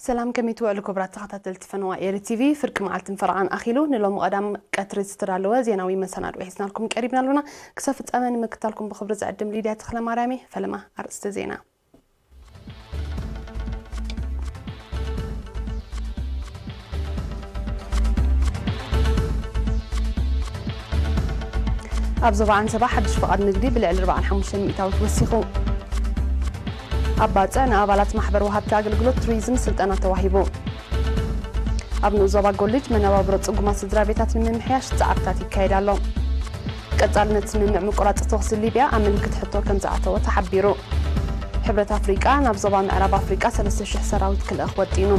ሰላም፣ ከመይ ትውዕሉ ክቡራት ተኸታተልቲ ፈነዋ ኤሪ ቲቪ? ፍርቂ መዓልትን ፈረቓን ኣኺሉ፣ ንሎሚ ቀዳም ቀትሪ ዝተዳለወ ዜናዊ መሰናድኦ ሒዝናልኩም ቀሪብና ኣሎና። ክሳብ ፍጻመ ንምክታልኩም ብኽብሪ ዝዕድም ሊድያ ተኽለማርያም እየ። ፈለማ ኣርእስቲ ዜና። ኣብ ዞባ ዓንሰባ ሓድሽ ፍቓድ ንግዲ ብልዕሊ ኣርባዓን ሓሙሽተን ሚእታዊት ወሲኹ። ኣብ ባጽዕ ንኣባላት ማሕበር ወሃብቲ ኣገልግሎት ቱሪዝም ስልጠና ተዋሂቡ። ኣብ ንኡስ ዞባ ጎልጅ መነባብሮ ጽጉማት ስድራ ቤታት ንምምሕያሽ ጻዕርታት ይካየድ ኣሎ። ቀጻልነት ስምምዕ ምቁራጽ ተኹሲ ሊብያ ኣብ ምልክት ሕቶ ከም ዝኣተወ ተሓቢሩ። ሕብረት ኣፍሪቃ ናብ ዞባ ምዕራብ ኣፍሪቃ ሰለስተ ሽሕ ሰራዊት ክልእኽ ወጢኑ።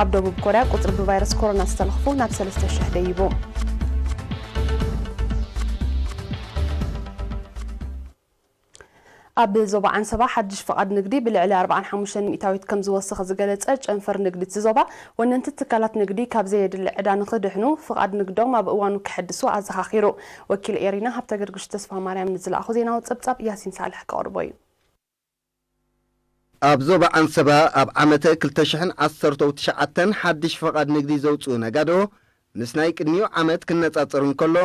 ኣብ ደቡብ ኮርያ ቁጽሪ ብቫይረስ ኮሮና ዝተለኽፉ ናብ ሰለስተ ሽሕ ደይቡ። ኣብ ዞባ ዓንሰባ ሓድሽ ፍቓድ ንግዲ ብልዕሊ ኣርባዓን ሓሙሽተን ሚእታዊት ከም ዝወሰኸ ዝገለጸ ጨንፈር ንግዲ እቲ ዞባ፣ ወነንቲ ትካላት ንግዲ ካብ ዘየድሊ ዕዳ ንኽድሕኑ ፍቓድ ንግዶም ኣብ እዋኑ ክሕድሱ ኣዘኻኺሩ። ወኪል ኤሪና ሃብተ ገርግሽ ተስፋ ማርያም ንዝለኣኹ ዜናዊ ጸብጻብ ያሲን ሳልሕ ከቕርቦ እዩ። ኣብ ዞባ ዓንሰባ ኣብ ዓመተ ክልተ ሽሕን ዓሰርተው ትሽዓተን ሓድሽ ፍቓድ ንግዲ ዘውጽኡ ነጋዶ ምስ ናይ ቅድሚኡ ዓመት ክነጻጸር እንከሎ፣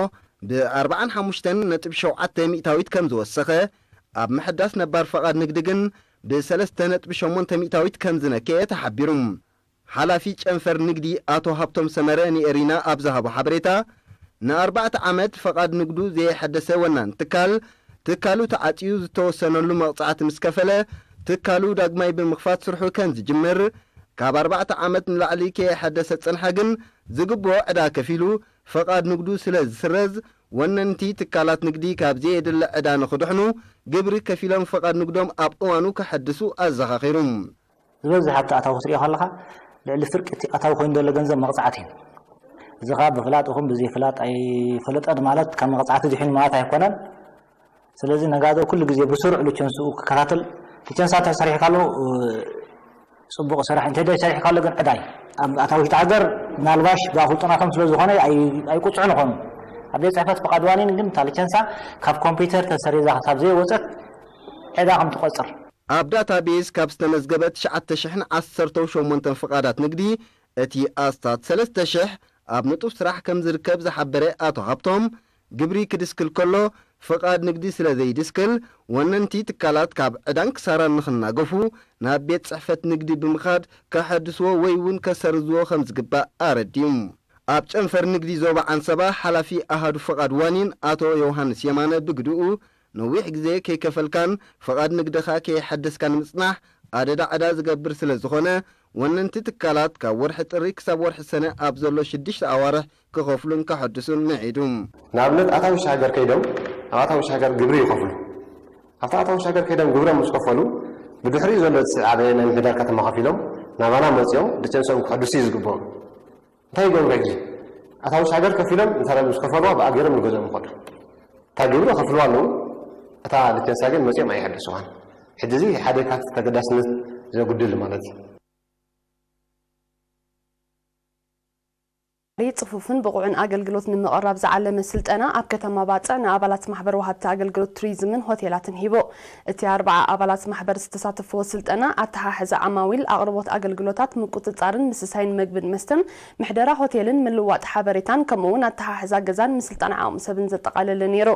ብኣርባዓን ሓሙሽተን ነጥቢ ሸውዓተ ሚእታዊት ከም ዝወሰኸ፣ ኣብ ምሕዳስ ነባር ፍቓድ ንግዲ ግን ብሰለስተ ነጥቢ ሸሞንተ ሚእታዊት ከም ዝነከየ ተሓቢሩ። ሓላፊ ጨንፈር ንግዲ ኣቶ ሃብቶም ሰመረ ንኤሪና ኣብ ዝሃቦ ሓበሬታ፣ ንኣርባዕተ ዓመት ፍቓድ ንግዱ ዘየሐደሰ ወናን ትካል፣ ትካሉ ተዓጽዩ ዝተወሰነሉ መቕጻዕቲ ምስ ከፈለ፣ ትካሉ ዳግማይ ብምኽፋት ስርሑ ከም ዝጅምር፣ ካብ ኣርባዕተ ዓመት ንላዕሊ ከየሐደሰ ዝጸንሐ ግን ዝግብኦ ዕዳ ከፊሉ ፍቓድ ንግዱ ስለ ዝስረዝ፣ ወነንቲ ትካላት ንግዲ ካብ ዘየድሊ ዕዳ ንኽድሕኑ ግብሪ ከፊሎም ፍቓድ ንግዶም ኣብ እዋኑ ከሐድሱ ኣዘኻኺሩ። ዝበዝሕ ኣብቲ ኣታዊ ክትሪኦ ከለኻ ልዕሊ ፍርቂ እቲ ኣታዊ ኮይኑ ዘሎ ገንዘብ መቕጻዕቲ እዩ። እዚ ኸኣ ብፍላጥ ይኹን ብዘይፍላጥ ኣይፈለጠን ማለት ካብ መቕጻዕቲ ድሒኑ ማለት ኣይኮነን። ስለዚ ነጋዶ ኩሉ ግዜ ብስሩዕ ልቸንስኡ ክከታተል፣ ልቸንሳ እንተ ሰሪሕካሉ፣ እ፣ ጽቡቕ ስራሕ፣ እንተ ዘይሰሪሕካሉ ግን ዕዳ እዩ። ኣብ ኣታዊ ውሽጢ ሃገር ምናልባሽ ብኣፍልጦ ናቶም ስለ ዝኾነ ኣይ-፣ ኣይቁጽዑን ይኾኑ። ኣብ ቤት ጽሕፈት ፍቓድ ዋኒን ግን እታ ልቸንሳ ካብ ኮምፒውተር ተሰሪዛ ክሳብ ዘይወጸት ዕዳ ከም ትቆጽር። ኣብ ዳታቤዝ ካብ ዝተመዝገበ ትሽዓተ ሽሕን ዓሰርተው ሸሞንተን ፍቓዳት ንግዲ፣ እቲ ኣስታት ሰለስተ ሽሕ ኣብ ንጡፍ ስራሕ ከም ዝርከብ ዝሓበረ ኣቶ ሃብቶም፣ ግብሪ ክድስክል ከሎ ፍቓድ ንግዲ ስለ ዘይድስክል፣ ወነንቲ ትካላት ካብ ዕዳን ክሳራን ንኽናገፉ ናብ ቤት ጽሕፈት ንግዲ ብምኻድ ከሐድስዎ ወይ እውን ከሰርዝዎ ከም ዝግባእ ኣረዲኡ። ኣብ ጨንፈር ንግዲ ዞባ ዓንሰባ ሓላፊ ኣሃዱ ፍቓድ ዋኒን ኣቶ ዮሃንስ የማነ ብግድኡ፣ ነዊሕ ግዜ ከይከፈልካን ፍቓድ ንግድኻ ከየሐደስካን ምጽናሕ ኣደዳ ዕዳ ዝገብር ስለ ዝኾነ፣ ወነንቲ ትካላት ካብ ወርሒ ጥሪ ክሳብ ወርሒ ሰነ ኣብ ዘሎ ሽዱሽተ ኣዋርሕ ክኸፍሉን ከሐድሱን ምዒዱ። ንኣብነት፣ ኣታዊ ውሽጢ ሃገር ከይዶም፣ ኣብ ኣታዊ ውሽጢ ሃገር ግብሪ ይኸፍሉ። ኣብቲ ኣታዊ ውሽጢ ሃገር ከይዶም ግብሮም ምስ ከፈሉ፣ ብድሕሪኡ ዘሎ እቲ ዓበየ ናይ ምሕዳር ከተማ ከፊሎም ናባና መጺኦም ልቸንሶም ክሕድሱ እዩ ዝግብኦም። እንታይ ይገብሩ ሕጂ? ኣታዊ ውሽጢ ሃገር ከፊሎም፣ እንተ ምስ ከፈሉዋ ብኣ ገይሮም ንገዝኦም ይኸዱ። እታ ግብሪ ይኸፍልዋ ኣለዉ፣ እታ ልቸንሳ ግን መጺኦም ኣይሕድስዋን። ሕጂ እዚ ሓደ ካብቲ ተገዳስነት ዘጉድል ማለት እዩ። ጽፉፍን ብቑዕን ኣገልግሎት ንምቕራብ ዝዓለመ ስልጠና ኣብ ከተማ ባጽዕ ንኣባላት ማሕበር ወሃብቲ ኣገልግሎት ቱሪዝምን ሆቴላትን ሂቡ። እቲ ኣርባዓ ኣባላት ማሕበር ዝተሳተፍዎ ስልጠና ኣተሓሕዛ ዓማዊል፣ ኣቕርቦት ኣገልግሎታት፣ ምቁጽጻርን ምስሳይን መግብን መስተን፣ ምሕደራ ሆቴልን ምልዋጥ ሓበሬታን፣ ከምኡ እውን ኣተሓሕዛ ገዛን ምስልጣን ዓቕሚ ሰብን ዘጠቓለለ ነይሩ።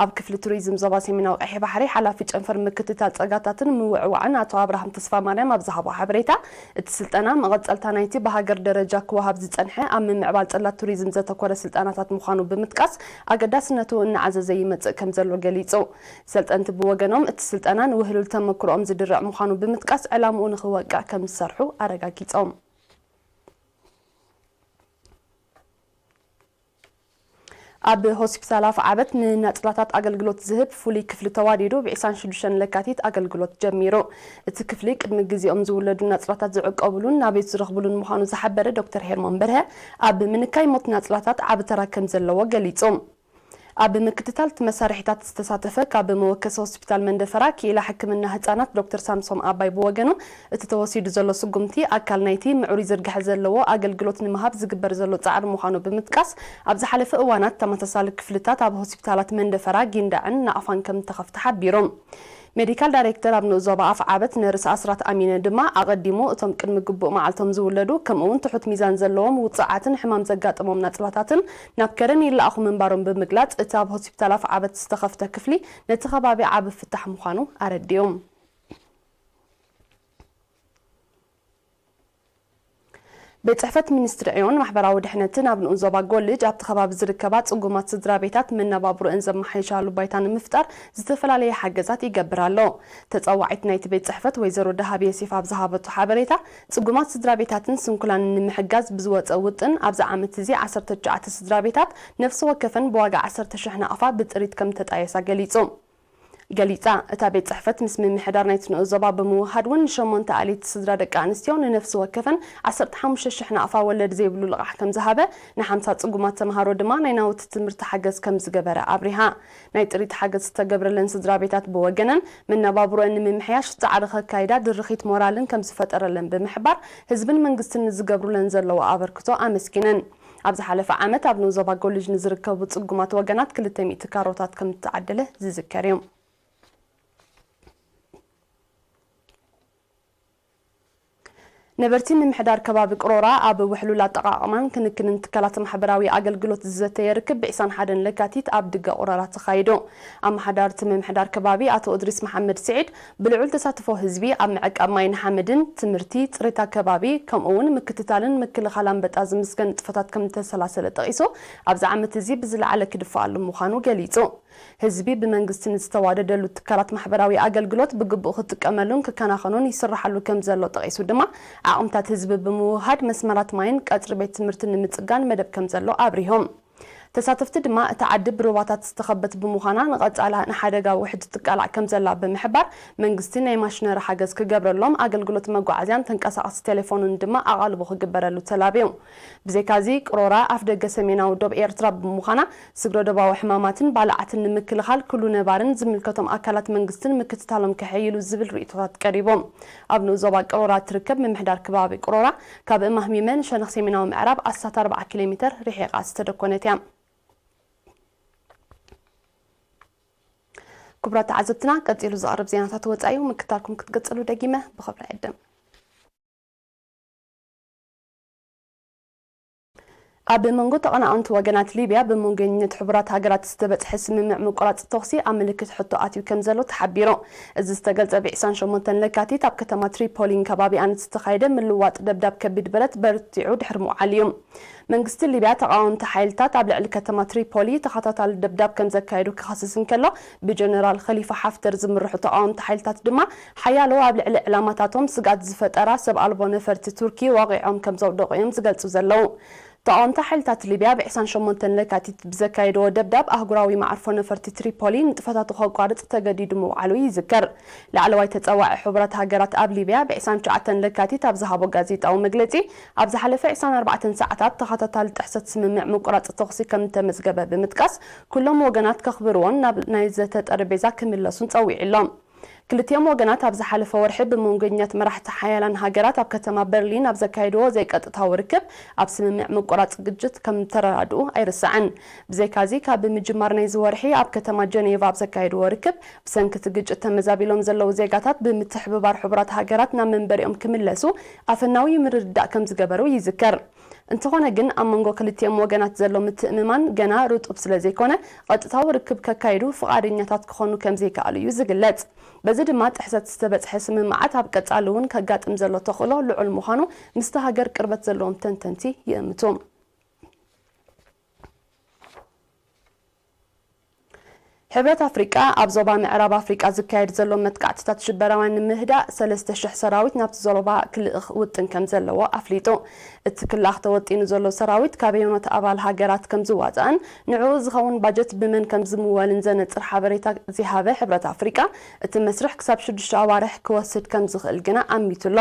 ኣብ ክፍሊ ቱሪዝም ዞባ ሰሜናዊ ቀይሕ ባሕሪ ሓላፊ ጨንፈር ምክትታል ጸጋታትን ምውዕዋዕን ኣቶ ኣብርሃም ተስፋማርያም ኣብ ዝሃቦ ሓበሬታ፣ እቲ ስልጠና መቐጸልታ ናይቲ ብሃገር ደረጃ ክወሃብ ዝጸንሐ ኣብ ምምዕባል ጽላት ቱሪዝም ዘተኮረ ስልጠናታት ምዃኑ ብምጥቃስ፣ ኣገዳስነቱ እናዓዘዘ ይመጽእ ከም ዘሎ ገሊጹ። ሰልጠንቲ ብወገኖም፣ እቲ ስልጠና ንውህሉል ተመክሮኦም ዝድርዕ ምዃኑ ብምጥቃስ፣ ዕላምኡ ንኽወቅዕ ከም ዝሰርሑ ኣረጋጊጾም። ኣብ ሆስፒታል ኣፍዓበት ንናጽላታት ኣገልግሎት ዝህብ ፍሉይ ክፍሊ ተዋዲዱ ብ ዕስራን ሽዱሽተን ለካቲት ኣገልግሎት ጀሚሩ። እቲ ክፍሊ ቅድሚ ግዜኦም ዝውለዱ ናጽላታት ዝዕቀቡሉን ናቤት ዝረኽቡሉን ምዃኑ ዝሓበረ ዶክተር ሄርሞን በርሀ፣ ኣብ ምንካይ ሞት ናጽላታት ዓቢ ተራ ከም ዘለዎ ገሊጹ። ኣብ ምክትታል እቲ መሳርሒታት ዝተሳተፈ ካብ መወከሲ ሆስፒታል መንደፈራ ክኢላ ሕክምና ህጻናት ዶክተር ሳምሶም ኣባይ ብወገኑ፣ እቲ ተወሲዱ ዘሎ ስጉምቲ ኣካል ናይቲ ምዕሩይ ዝርግሐ ዘለዎ ኣገልግሎት ንምሃብ ዝግበር ዘሎ ጻዕሪ ምዃኑ ብምጥቃስ፣ ኣብ ዝሓለፈ እዋናት ተመሳሳሊ ክፍልታት ኣብ ሆስፒታላት መንደፈራ፣ ጊንዳዕን ናቕፋን ከም እተኸፍተ ሓቢሩ። ሜዲካል ዳይሬክተር ኣብ ንኡስ ዞባ ኣፍዓበት ነርስ ኣስራት ኣሚነ ድማ፣ ኣቐዲሙ እቶም ቅድሚ ግቡእ መዓልቶም ዝውለዱ፣ ከምኡ'ውን ትሑት ሚዛን ዘለዎም፣ ውጹዓትን ሕማም ዘጋጠሞም ናጽላታትን ናብ ከረን ይለኣኹ ምንባሮም ብምግላጽ፣ እቲ ኣብ ሆስፒታል ኣፍዓበት ዝተኸፍተ ክፍሊ ነቲ ከባቢ ዓቢ ፍታሕ ምዃኑ ኣረዲኦም። ቤት ጽሕፈት ሚኒስትሪ ዕዮን ማሕበራዊ ድሕነትን ኣብ ንኡስ ዞባ ጎልጅ ኣብቲ ከባቢ ዝርከባ ጽጉማት ስድራ ቤታት መነባብሮአን ዘመሓይሻሉ ባይታ ንምፍጣር ዝተፈላለየ ሓገዛት ይገብር ኣሎ። ተጸዋዒት ናይቲ ቤት ጽሕፈት ወይዘሮ ደሃብ የሲፍ ኣብ ዝሃበቶ ሓበሬታ፣ ጽጉማት ስድራ ቤታትን ስንኩላንን ንምሕጋዝ ብዝወጸ ውጥን ኣብዚ ዓመት እዚ ዓሰርተ ትሽዓተ ስድራ ቤታት ነፍሲ ወከፈን ብዋጋ ዓሰርተ ሽሕ ናቕፋ ብጥሪት ከም ተጣየሳ ገሊጹ። ገሊጻ። እታ ቤት ጽሕፈት ምስ ምምሕዳር ናይቲ ንኡስ ዞባ ብምውሃድ እውን ንሸሞንተ ኣሌት ስድራ ደቂ ኣንስትዮ ንነፍሲ ወከፈን ዓሰርተ ሓሙሽተ ሽሕ ናቕፋ ወለድ ዘይብሉ ልቓሕ ከም ዝሃበ፣ ንሓምሳ ጽጉማት ተምሃሮ ድማ ናይ ናውቲ ትምህርቲ ሓገዝ ከም ዝገበረ ኣብሪሃ። ናይ ጥሪት ሓገዝ ዝተገብረለን ስድራ ቤታት ብወገነን መነባብሮአን ንምምሕያሽ ጻዕሪ ከካይዳ ድርኺት ሞራልን ከም ዝፈጠረለን ብምሕባር፣ ህዝብን መንግስትን ንዝገብሩለን ዘለዎ ኣበርክቶ ኣመስጊነን። ኣብ ዝሓለፈ ዓመት ኣብ ንኡስ ዞባ ጎልጅ ንዝርከቡ ጽጉማት ወገናት ክልተ ሚእቲ ካሮታት ከም ዝተዓደለ ዝዝከር እዩ። ነበርቲ ምምሕዳር ከባቢ ቅሮራ ኣብ ውሕሉል ኣጠቓቕማን ክንክንን ትካላት ማሕበራዊ ኣገልግሎት ዝዘተየ ርክብ ብ ዕስራን ሓደን ለካቲት ኣብ ድገ ቅሮራ ተኻይዱ። ኣመሓዳሪ እቲ ምምሕዳር ከባቢ ኣቶ እድሪስ መሓመድ ስዒድ፣ ብልዑል ተሳትፎ ህዝቢ ኣብ ምዕቃብ ማይን ሓመድን፣ ትምህርቲ፣ ጽሬት ኣከባቢ፣ ከምኡ እውን ምክትታልን ምክልኻል ኣንበጣ ዝምስገን ንጥፈታት ከም ዝተሰላሰለ ጠቒሱ፣ ኣብዚ ዓመት እዚ ብዝለዓለ ክድፈኣሉ ምዃኑ ገሊጹ። ህዝቢ ብመንግስቲ ንዝተዋደደሉ ትካላት ማሕበራዊ ኣገልግሎት ብግቡእ ክጥቀመሉን ክከናኸኖን ይስራሓሉ ከም ዘሎ ጠቒሱ ድማ፣ ዓቕምታት ህዝቢ ብምውህሃድ መስመራት ማይን ቀጽሪ ቤት ትምህርትን ንምጽጋን መደብ ከም ዘሎ ኣብሪሆም። ተሳተፍቲ ድማ፣ እታ ዓዲ ብሩባታት ዝተኸበት ብምዃና፣ ንቐጻላ ንሓደጋ ውሕጅ ትቃላዕ ከም ዘላ ብምሕባር፣ መንግስቲ ናይ ማሽነሪ ሓገዝ ክገብረሎም፣ ኣገልግሎት መጓዓዝያን ተንቀሳቐሲ ቴሌፎንን ድማ ኣቓልቦ ክግበረሉ ተላብዩ። ብዘይካዚ፣ ቅሮራ ኣፍደገ ሰሜናዊ ዶብ ኤርትራ ብምዃና፣ ስግረ ዶባዊ ሕማማትን ባልዓትን ንምክልኻል ኩሉ ነባርን ዝምልከቶም ኣካላት መንግስትን ምክትታሎም ከሐይሉ ዝብል ርእይቶታት ቀሪቦም። ኣብ ንኡስ ዞባ ቅሮራ እትርከብ ምምሕዳር ከባቢ ቅሮራ፣ ካብ እማህሚመ ንሸነኽ ሰሜናዊ ምዕራብ ኣስታት ኣርብዓ ኪሎ ሜተር ርሒቓ ዝተደኮነት እያ። ክቡራት ተዓዘብትና፣ ቀጺሉ ዝቐርብ ዜናታት ወጻኢ እዩ። ምክታልኩም ክትቅጽሉ ደጊመ ብኽብሪ ዕድም። ኣብ መንጎ ተቐናቐንቲ ወገናት ሊብያ ብመንጎኝነት ሕቡራት ሃገራት ዝተበጽሐ ስምምዕ ምቁራጽ ተኹሲ ኣብ ምልክት ሕቶ ኣትዩ ከም ዘሎ ተሓቢሩ። እዚ ዝተገልጸ ብ ዕስራን ሸሞንተን ለካቲት ኣብ ከተማ ትሪፖሊን ከባቢኣን ዝተኻየደ ምልዋጥ ደብዳብ ከቢድ ብረት በርቲዑ ድሕሪ ምውዓሉ እዩ። መንግስቲ ሊብያ ተቓወምቲ ሓይልታት ኣብ ልዕሊ ከተማ ትሪፖሊ ተኸታታሊ ደብዳብ ከም ዘካየዱ ክኸስስ እንከሎ፣ ብጀነራል ኸሊፋ ሓፍተር ዝምርሑ ተቓወምቲ ሓይልታት ድማ፣ ሓያሎ ኣብ ልዕሊ ዕላማታቶም ስግኣት ዝፈጠራ ሰብ ኣልቦ ነፈርቲ ቱርኪ ወቒዖም ከም ዘውደቑ እዮም ዝገልጹ ዘለዉ። ተቓወምቲ ሓይልታት ሊብያ ብ ዕስራን ሸሞንተን ለካቲት ብዘካየድዎ ደብዳብ፣ ኣህጉራዊ መዓርፎ ነፈርቲ ትሪፖሊ ንጥፈታቱ ከቋርጽ ተገዲዱ ምውዓሉ ይዝከር። ላዕለዋይ ተጸዋዒ ሕቡራት ሃገራት ኣብ ሊብያ ብ ዕስራን ትሽዓተን ለካቲት ኣብ ዝሃቦ ጋዜጣዊ መግለጺ፣ ኣብ ዝሓለፈ ዕስራን ኣርባዕተን ሰዓታት ተኸታታሊ ጥሕሰት ስምምዕ ምቁራጽ ተኹሲ ከም እተመዝገበ ብምጥቃስ፣ ኩሎም ወገናት ከኽብርዎን ናብ ናይ ዘተ ጠረጴዛ ክምለሱን ጸዊዑ ኣሎ። ክልቲኦም ወገናት ኣብ ዝሓለፈ ወርሒ ብመንጎኛት መራሕቲ ሓያላን ሃገራት ኣብ ከተማ በርሊን ኣብ ዘካየድዎ ዘይቀጥታዊ ርክብ፣ ኣብ ስምምዕ ምቁራጽ ግጭት ከም ተረዳድኡ ኣይርሳዕን። ብዘይካዚ፣ ካብ ብምጅማር ናይዚ ወርሒ ኣብ ከተማ ጀኔቫ ኣብ ዘካየድዎ ርክብ፣ ብሰንኪ እቲ ግጭት ተመዛቢሎም ዘለዉ ዜጋታት ብምትሕብባር ሕቡራት ሃገራት ናብ መንበሪኦም ክምለሱ ኣፈናዊ ምርድዳእ ከም ዝገበሩ ይዝከር። እንተኾነ ግን፣ ኣብ መንጎ ክልቲኦም ወገናት ዘሎ ምትእምማን ገና ርጡብ ስለ ዘይኮነ፣ ቀጥታዊ ርክብ ከካይዱ ፍቓደኛታት ክኾኑ ከም ዘይከኣሉ እዩ ዝግለጽ። በዚ ድማ፣ ጥሕሰት ዝተበጽሐ ስምምዓት ኣብ ቀጻሊ እውን ከጋጥም ዘሎ ተኽእሎ ልዑል ምዃኑ ምስቲ ሃገር ቅርበት ዘለዎም ተንተንቲ ይእምቱ። ሕብረት ኣፍሪቃ ኣብ ዞባ ምዕራብ ኣፍሪቃ ዝካየድ ዘሎ መጥቃዕትታት ሽበራውያን ንምህዳእ ሰለስተ ሽሕ ሰራዊት ናብቲ ዞባ ክልእኽ ውጥን ከም ዘለዎ ኣፍሊጡ። እቲ ክልኣኽ ተወጢኑ ዘሎ ሰራዊት ካበየኖት ኣባል ሃገራት ከም ዝዋጻእን ንዕኡ ዝኸውን ባጀት ብመን ከም ዝምወልን ዘነጽር ሓበሬታ ዘይሃበ ሕብረት ኣፍሪቃ፣ እቲ መስርሕ ክሳብ ሽዱሽተ ኣዋርሕ ክወስድ ከም ዝኽእል ግና ኣሚቱ ኣሎ።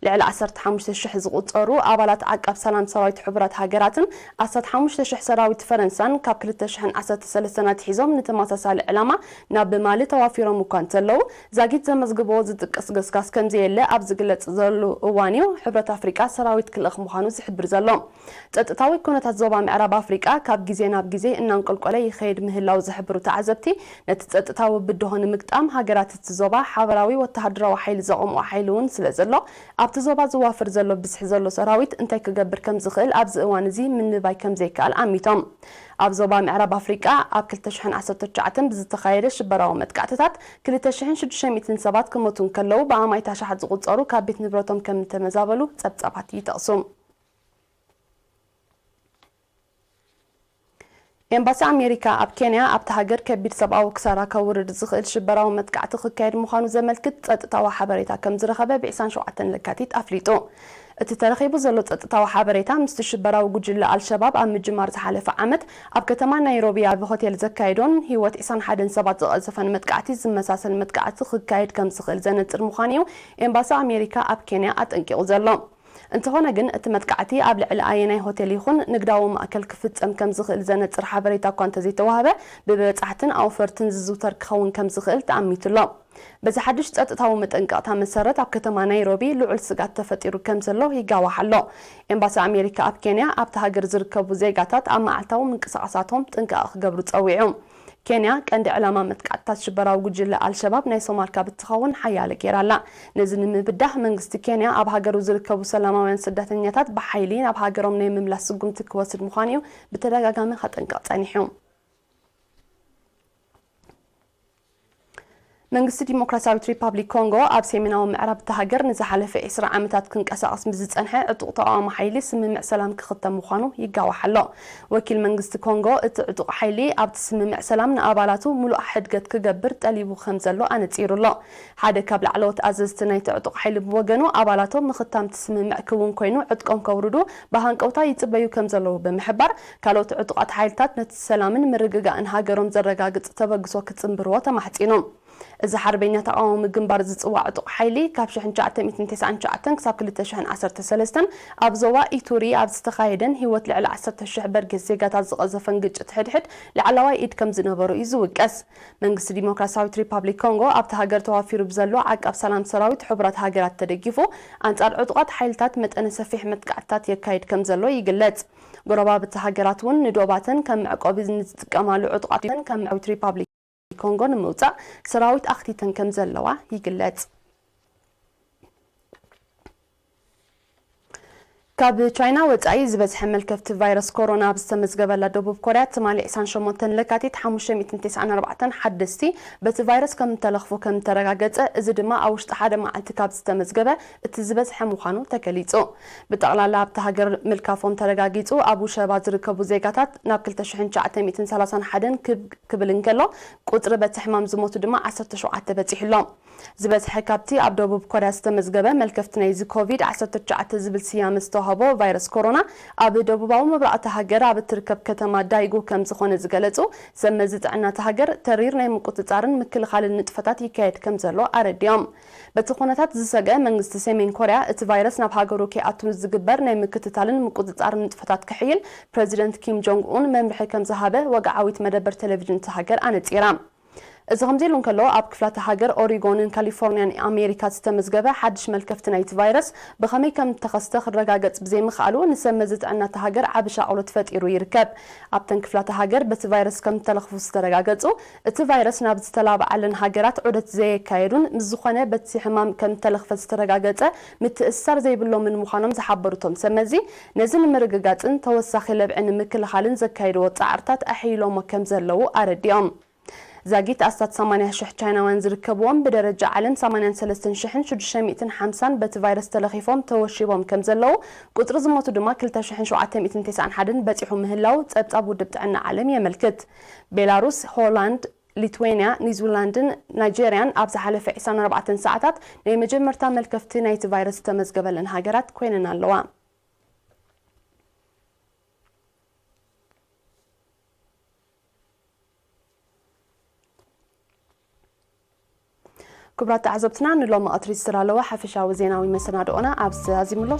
ልዕሊ ዓሰርተ ሓሙሽተ ሽሕ ዝቑጸሩ ኣባላት ዓቃብ ሰላም ሰራዊት ሕቡራት ሃገራትን ኣስታት ሓሙሽተ ሽሕ ሰራዊት ፈረንሳን ካብ ክልተ ሽሕን ዓሰርተ ሰለስተን ኣትሒዞም ንተመሳሳሊ ምክልኻል ዕላማ ናብ ማሊ ተዋፊሮም እኳ እንተለዉ፣ ዛጊት ዘመዝግብዎ ዝጥቀስ ገስጋስ ከምዘየለ ኣብ ዝግለጽ ዘሎ እዋን እዩ ሕብረት ኣፍሪቃ ሰራዊት ክልእኽ ምዃኑ ዝሕብር ዘሎ። ጸጥታዊ ኩነታት ዞባ ምዕራብ ኣፍሪቃ ካብ ግዜ ናብ ግዜ እናንቆልቆለ ይኸይድ ምህላው ዝሕብሩ ተዓዘብቲ፣ ነቲ ጸጥታዊ ብድሆ ንምግጣም ሃገራት እቲ ዞባ ሓበራዊ ወተሃደራዊ ሓይሊ ዘቐምኦ ሓይሊ እውን ስለ ዘሎ፣ ኣብቲ ዞባ ዝዋፈር ዘሎ ብዝሒ ዘሎ ሰራዊት እንታይ ክገብር ከም ዝኽእል ኣብዚ እዋን እዚ ምንባይ ከም ዘይከኣል ኣሚቶም። ኣብ ዞባ ምዕራብ ኣፍሪቃ ኣብ ክልተ ሽሕን ዓሰርተ ትሽዓተን ብዝተኻየደ ሽበራዊ መጥቃዕትታት ክልተ ሽሕን ሽዱሽተ ሚእትን ሰባት ክሞቱ እንከለዉ፣ ብኣማኢት ኣሽሓት ዝቑጸሩ ካብ ቤት ንብረቶም ከም እተመዛበሉ ጸብጻባት ይጠቕሱ። ኤምባሲ ኣሜሪካ ኣብ ኬንያ ኣብቲ ሃገር ከቢድ ሰብኣዊ ክሳራ ከውርድ ዝኽእል ሽበራዊ መጥቃዕቲ ክካየድ ምዃኑ ዘመልክት ጸጥታዊ ሓበሬታ ከም ዝረኸበ ብ ዕስራን ሸውዓተን ለካቲት ኣፍሊጡ። እቲ ተረኺቡ ዘሎ ጸጥታዊ ሓበሬታ ምስቲ ሽበራዊ ጉጅለ ኣልሸባብ ኣብ ምጅማር ዝሓለፈ ዓመት ኣብ ከተማ ናይሮቢ ኣብ ሆቴል ዘካየዶን ህይወት ዕስራን ሓደን ሰባት ዝቐዘፈን መጥቃዕቲ ዝመሳሰል መጥቃዕቲ ክካየድ ከም ዝኽእል ዘነጽር ምዃኑ እዩ ኤምባሲ ኣሜሪካ ኣብ ኬንያ ኣጠንቂቑ ዘሎ። እንተኾነ ግን፣ እቲ መጥቃዕቲ ኣብ ልዕሊ ኣየናይ ሆቴል ይኹን ንግዳዊ ማእከል ክፍጸም ከም ዝኽእል ዘነጽር ሓበሬታ እኳ እንተዘይተዋህበ፣ ብበጻሕትን ኣውፈርትን ዝዝውተር ክኸውን ከም ዝኽእል ተኣሚቱ ኣሎ። በዚ ሓድሽ ጸጥታዊ መጠንቀቕታ መሰረት፣ ኣብ ከተማ ናይሮቢ ልዑል ስግኣት ተፈጢሩ ከም ዘሎ ይጋዋሕ ኣሎ። ኤምባሲ ኣሜሪካ ኣብ ኬንያ፣ ኣብታ ሃገር ዝርከቡ ዜጋታት ኣብ መዓልታዊ ምንቅስቓሳቶም ጥንቃቐ ክገብሩ ጸዊዑ። ኬንያ ቀንዲ ዕላማ መጥቃዕትታት ሽበራዊ ጉጅለ ኣልሸባብ ናይ ሶማል ካብ እትኸውን ሓያለ ገይራ ኣላ። ነዚ ንምብዳህ መንግስቲ ኬንያ ኣብ ሃገሩ ዝርከቡ ሰላማውያን ስደተኛታት ብሓይሊ ናብ ሃገሮም ናይ ምምላስ ስጉምቲ ክወስድ ምዃኑ እዩ ብተደጋጋሚ ከጠንቅቕ ጸኒሑ። መንግስቲ ዲሞክራሲያዊት ሪፓብሊክ ኮንጎ ኣብ ሰሜናዊ ምዕራብ እታ ሃገር ንዝሓለፈ ዕስራ ዓመታት ክንቀሳቐስ ምስ ዝጸንሐ ዕጡቕ ተቓዋሚ ሓይሊ ስምምዕ ሰላም ክኽተም ምዃኑ ይጋዋሕ ኣሎ። ወኪል መንግስቲ ኮንጎ፣ እቲ ዕጡቕ ሓይሊ ኣብቲ ስምምዕ ሰላም ንኣባላቱ ምሉእ ሕድገት ክገብር ጠሊቡ ከም ዘሎ ኣነጺሩ ኣሎ። ሓደ ካብ ላዕለዎት ኣዘዝቲ ናይቲ ዕጡቕ ሓይሊ ብወገኑ፣ ኣባላቶም ምኽታም እቲ ስምምዕ ክውን ኮይኑ ዕጥቆም ከውርዱ ብሃንቀውታ ይጽበዩ ከም ዘለዉ ብምሕባር፣ ካልኦት ዕጡቓት ሓይልታት ነቲ ሰላምን ምርግጋእን ሃገሮም ዘረጋግጽ ተበግሶ ክጽንብርዎ ተማሕጺኑ። እዚ ሓርበኛ ተቓዋሚ ግንባር ዝጽዋዕ ዕጡቕ ሓይሊ ካብ ሽሕን ትሽዓተ ሚእትን ተስዓን ትሽዓተን ክሳብ ክልተ ሽሕን ዓሰርተ ሰለስተን ኣብ ዞባ ኢቱሪ ኣብ ዝተኻየደን ህይወት ልዕሊ ዓሰርተ ሽሕ በርጌስ ዜጋታት ዝቐዘፈን ግጭት ሕድሕድ ላዕለዋይ ኢድ ከም ዝነበሮ እዩ ዝውቀስ። መንግስቲ ዲሞክራሲያዊት ሪፓብሊክ ኮንጎ ኣብቲ ሃገር ተዋፊሩ ብዘሎ ዓቃብ ሰላም ሰራዊት ሕቡራት ሃገራት ተደጊፉ ኣንጻር ዕጡቓት ሓይልታት መጠነ ሰፊሕ መጥቃዕትታት የካይድ ከም ዘሎ ይግለጽ። ጎረባብቲ ሃገራት እውን ንዶባተን ከም መዕቆቢ ንዝጥቀማሉ ዕጡቓት ከም መዕቆቢት ሪፓብሊክ ኮንጎ ንምውጻእ ሰራዊት ኣኽቲተን ከም ዘለዋ ይግለጽ። ካብ ቻይና ወጻኢ ዝበዝሐ መልከፍቲ ቫይረስ ኮሮና ኣብ ዝተመዝገበላ ደቡብ ኮርያ፣ ትማሊ ዕስራን ሸሞንተን ለካቲት ሓሙሽተ ሚእትን ተስዓን ኣርባዕተን ሓደስቲ በቲ ቫይረስ ከም እተለኽፉ ከም እተረጋገጸ፣ እዚ ድማ ኣብ ውሽጢ ሓደ መዓልቲ ካብ ዝተመዝገበ እቲ ዝበዝሐ ምዃኑ ተገሊጹ። ብጠቕላላ ኣብታ ሃገር ምልካፎም ተረጋጊጹ ኣብ ውሸባ ዝርከቡ ዜጋታት ናብ ክልተ ሽሕን ትሽዓተ ሚእትን ሰላሳን ሓደን ክብ-፣ ክብል እንከሎ፣ ቁጽሪ በቲ ሕማም ዝሞቱ ድማ ዓሰርተ ሸውዓተ በጺሑ ኣሎ። ዝበዝሐ ካብቲ ኣብ ደቡብ ኮርያ ዝተመዝገበ መልከፍቲ ናይዚ ኮቪድ ዓሰርተ ትሽዓተ ዝብል ስያመ ዝተዋህቦ ቫይረስ ኮሮና፣ ኣብ ደቡባዊ ምብራቕ እታ ሃገር ኣብ እትርከብ ከተማ ዳይጉ ከም ዝኾነ ዝገለጹ ሰብ መዚ ጥዕና እታ ሃገር፣ ተሪር ናይ ምቁጽጻርን ምክልኻልን ንጥፈታት ይካየድ ከም ዘሎ ኣረዲኦም። በቲ ኩነታት ዝሰግአ መንግስቲ ሰሜን ኮርያ፣ እቲ ቫይረስ ናብ ሃገሩ ከይኣቱ ዝግበር ናይ ምክትታልን ምቁጽጻርን ንጥፈታት ክሕይል ፕረዚደንት ኪም ጆንግ ኡን መምርሒ ከም ዝሃበ ወግዓዊት መደበር ቴሌቪዥን እታ ሃገር ኣነጺራ። እዚ ከምዚ ኢሉ እንከሎ፣ ኣብ ክፍላተ ሃገር ኦሪጎንን ካሊፎርኒያን ኣሜሪካ ዝተመዝገበ ሓድሽ መልከፍቲ ናይቲ ቫይረስ ብኸመይ ከም እተኸስተ ክረጋገጽ ብዘይምኽኣሉ፣ ንሰብ መዚ ጥዕና እታ ሃገር ዓቢ ሻቕሎት ፈጢሩ ይርከብ። ኣብተን ክፍላተ ሃገር በቲ ቫይረስ ከም እተለኽፉ ዝተረጋገጹ፣ እቲ ቫይረስ ናብ ዝተላብዓለን ሃገራት ዑደት ዘየካየዱን፣ ምስ ዝኾነ በቲ ሕማም ከም እተለኽፈ ዝተረጋገጸ ምትእስሳር ዘይብሎምን ምዃኖም ዝሓበሩ እቶም ሰብ መዚ፣ ነዚ ንምርግጋጽን ተወሳኺ ለብዒ ንምክልኻልን ዘካየድዎ ጻዕርታት ኣሕይሎሞ ከም ዘለዉ ኣረዲኦም። ዛጊት ኣስታት ሰማንያ ሽሕ ቻይናውያን ዝርከብዎም፣ ብደረጃ ዓለም ሰማንያን ሰለስተን ሽሕን ሽዱሽተ ሚእትን ሓምሳን በቲ ቫይረስ ተለኺፎም ተወሺቦም ከም ዘለዉ፣ ቁጽሪ ዝሞቱ ድማ ክልተ ሽሕን ሸውዓተ ሚእትን ተስዓን ሓደን በጺሑ ምህላው ጸብጻብ ውድብ ጥዕና ዓለም የመልክት። ቤላሩስ፣ ሆላንድ፣ ሊትዌንያ፣ ኒውዚላንድን ናይጄርያን ኣብ ዝሓለፈ ዕስራን ኣርባዕተን ሰዓታት ናይ መጀመርታ መልከፍቲ ናይቲ ቫይረስ ዝተመዝገበለን ሃገራት ኮይነን ኣለዋ። ክቡራት ተዓዘብትና፣ ንሎሚ ቀትሪ ዝተዳለወ ሓፈሻዊ ዜናዊ መሰናድኦና ኣብዚ ኣዚምሎ።